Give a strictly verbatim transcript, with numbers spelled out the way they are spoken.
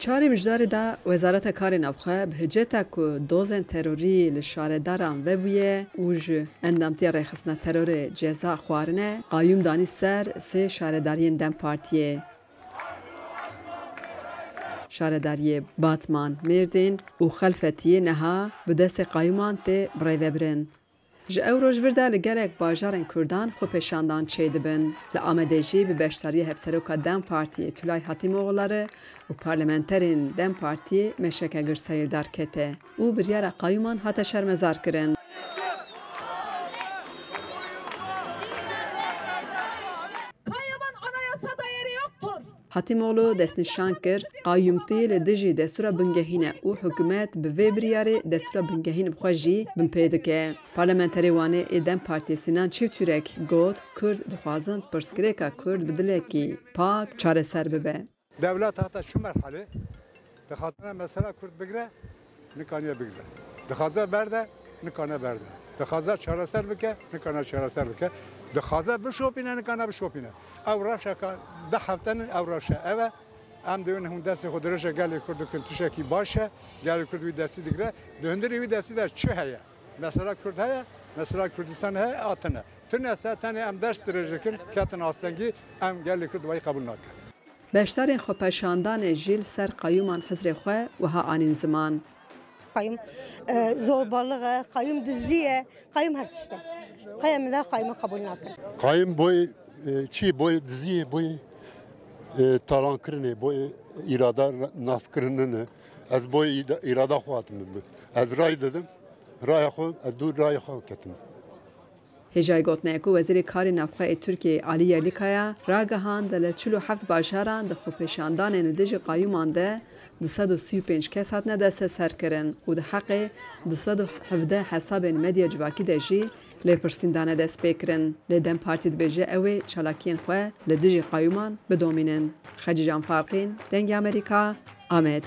Şarê Mijdarê de Wezareta Karê Navxwe bi hiceta ku dozên terorî li şaredaran vebûye û ji endamtiya rêxistina terorê ceza xwarine, qayûm danî ser sê şaredariyên DEM Partiyê. Şaredariyê Batman, Mêrdîn û Xelfetiyê niha bi destê qayûman tê birêvebirin. Ji ew roj vir de li gelek bajarên Kurdan xwepêşandan çêdibin. Li Amedê jî bi beşdariya Hevseroka DEM Partiyê Tulay Hatîmoğulları û parlamenterên DEM Partiyê meşeke girseyî li dar kete û biryara qayûman hate şermezarkirin. Kayımın anayasada yeri yoktur. Hatîmoğlu destnîşan kir, qayûmtî li dijî destûra bingehîn e û hikûmet bi vê biryarê destûra bingehîn bi xwe jî binpê dike. Parlamenterê Wanê ê DEM Partiyê Sînan Çîftürek got, Kurd dixwazin pirsgirêka Kurd bi dilekî pak çareser bibe. Dewlet hate şu merhale, dixwazine mesela Kurd bigire, nikaniye bigire. Dixwaze berde, nikane berde. Dixwaze çareser bike, nikane çareser bike. Dixwaze bişopîne, nikane bişopîne. Ew rewşeka du heftenin ew rewşe ev e. Em dibin hûn destê xwe dirêje gelê Kurd dikin tiştekî baş e. Gelê Kurd wî destî digire. Di hundirê wî destî de çi heye? Mesela Kurd heye, mesela Kurdistan heye, a tune. Tune se tenê em dest dirêj dikin, ketin astengî, em gelê Kurd wayî qebûl nakin. Beşdarên xwepêşandanê jî li ser qayûman hizrê xwe wiha anîn ziman. Qayûm, e, zorbalık e, qayûm dizî ye, qayûm her tişt e. Qayûm la qayûm qebûl nakin. Qayûm boy, e, çi boy dizî ye, boy, e, talankirinê, boy îrada naskirinine. Ez boy îda-, îrada xwe hatim bi. Ez ray dedim, raya xwe, ez dû raya xwe ketim. Hêjayî gotinê ku Wezîrê Karê Navxwe ê Tirkiyeyê Alî Yerlîkaya ragihand, li çil û heft bajaran di xwepêşandanên li dijî qayûman de du sed û sî û pênc kes hatine desteserkirin û di heqê du sed û hevdeh hesabên medya civakî de jî lêpirsîn dane destpêkirin. Lê DEM Partî dibêje ew ê çalakiyên xwe li dijî qayûman bidomînin. Xecîcan Farqîn, Dengê Amerîka, Amed.